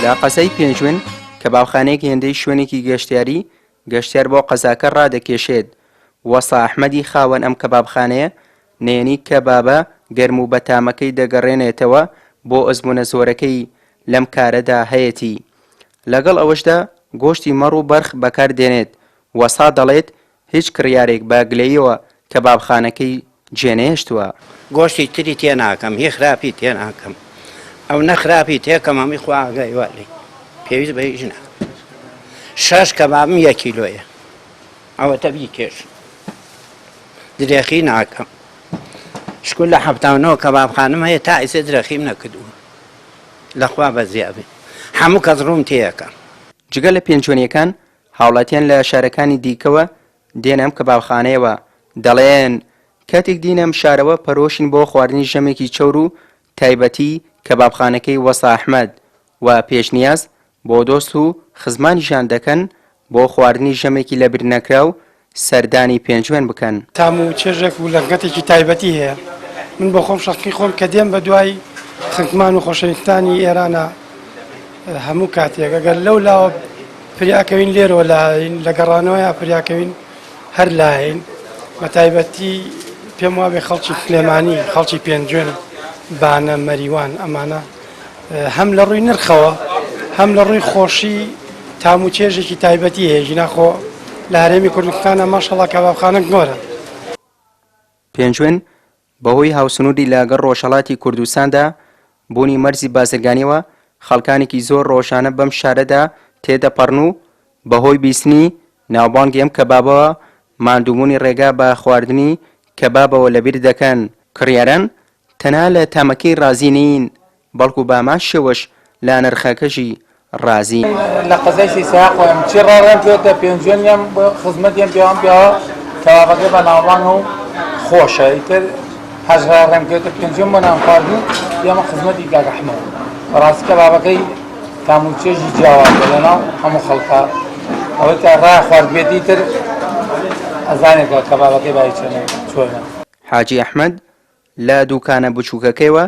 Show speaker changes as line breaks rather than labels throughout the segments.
لە قەزای پێنجوێن کەبابخانەیەک هێندەی شوێنێکی گەشتیاری گەشتیار بۆ قەزاکە ڕادەکێشێت. وەستا ئەحمەدی خاوەن ئەم کەبابخانەیە نهێنی کەبابە گەرم و بەتامەکەی دەگەڕێنێتەوە بۆ ئەزموونە زۆرەکەی لەم کارەدا هەیەتی. لەگەڵ ئەوەشدا گۆشتی مەڕ و بەرخ بەکار دێنێت. وەستا دەڵێت هیچ کڕیارێک بە گلەییەوە کەبابخانەکەی جێنەهێشتووە.
گۆشتی تری تێ ناکەم هی خراپی تێ ناکەم ئەونە خراپی تێکەم هەمووی خوا ئاگای وا لێی پێویست بە هیچ ناکەم شەش کەبابم یەک کیلۆیە ئەوەتە بیکێش درێخی ناکەم شکور لە 79 کەبابخانم هەیە تا ئیسێ درەخیم نەکردووە لەخوا بەزیابێ هەموو کەس ڕووم تێیەکە.
جگە لە پێنجوێنییەکان، هاوڵاتیان لە شارەکانی دیکەوە دێنە ئەم کەبابخانەیەوە، دەڵێن، کاتێک دێینە ئەم شارەوە پەرۆشین بۆ خواردنی ژەمێکی چەور و تایبەتی کەبابخانەکەی وەستا ئەحمەد و پێشنیاز بۆ دۆست و خزمانیشیان دەکەن بۆ خواردنی ژەمێکی لەبیرنەکراو سەردانی پێنجوێن بکەن.
تام و چێژێک و لەززەتێکی تایبەتی هەیە. من بۆ خۆم شەخسی خۆم کە دێم بە دوای خزمان و خۆشەویستانی ئێرانە هەموو کاتێک ئەگەر لەو لاوە فریاکەوین لێرەوە لاین لە گەڕانەوەیا فریاکەوین هەر لاین بە تایبەتی پێم وابێ خەڵکی سلێمانی خەڵکی پێنجوێن بانە مەریوان ئەمانە هەم لە ڕووی نرخەوە هەم لە ڕووی خۆشی تام و چێژێکی تایبەتی هەیە ژینا خۆ لە هەرێمی کوردستانە ماشەڵا کەبابخانە گۆرە.
پێنجوێن بەهۆی هاوسنووری لەگەڵ ڕۆژهەڵاتی کوردستاندا، بوونی مەرزی بازرگانییەوە، خەڵکانێکی زۆر ڕۆژانە بەم شارەدا تێدەپەڕن و بەهۆی بیستنی ناوبانگی ئەم کەبابەوە ماندووبوونی ڕێگا بە خواردنی کەبابەوە لەبیر دەکەن. کڕیاران تەنها لە تامەکەی ڕازی نین، بەڵکو بە هەمان شێوەش لە نرخەکەشی ڕازین.
لە قەزای سیساقۆم چی ڕاڕێم پێتە پێنجوێن یەم بۆ خزمەت یەم پیاوم پیاوە کەبابەکەی بەناوبانگە و خۆشە ئیتر هەر ڕاڕێم پێتە پێنجوێن بۆ نان خواردن یەمە خزمەتی کاک ئەحمەد بەڕاستی کەبابەکەی تام و چێژی جیاوازە لەناو هەموو خەڵکە ئەوەی کە ڕای خواردبێتی تر ئەزانێت کە کەبابەکەی بای چەنە چۆنە.
حاجی ئەحمەد لە دووکانە بچووکەکەیەوە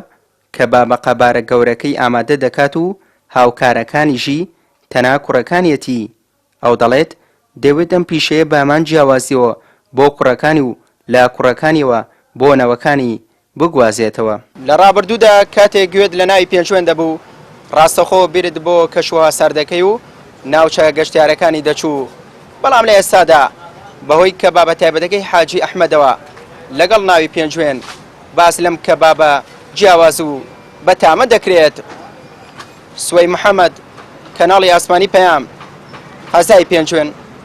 کەبابە قەبارە گەورەکەی ئامادە دەکات و هاوکارەکانیشی تەنها کوڕەکانیەتی، ئەو دەڵێت، دەیەوێت ئەم پیشەیە بە هەمان جیاوازیەوە بۆ کوڕەکانی و لە کوڕەکانیەوە بۆ نەوەکانی بگوازێتەوە. لە ڕابردوودا کاتێک گوێت لە ناوی پێنجوێن دەبوو، ڕاستەوخۆ بیرت بۆ کەشوهەوا ساردەکەی و ناوچە گەشتیارەکانی دەچوو، بەڵام لە ئێستادا بەهۆی کەبابە تایبەتەکەی حاجی ئەحمەدەوە لەگەڵ ناوی پێنجوێن باس لەم کەبابە جیاواز و بەتامە دەکرێت. سوەی محەمەد، کەناڵی ئاسمانی پەیام، قەزای پێنجوێن.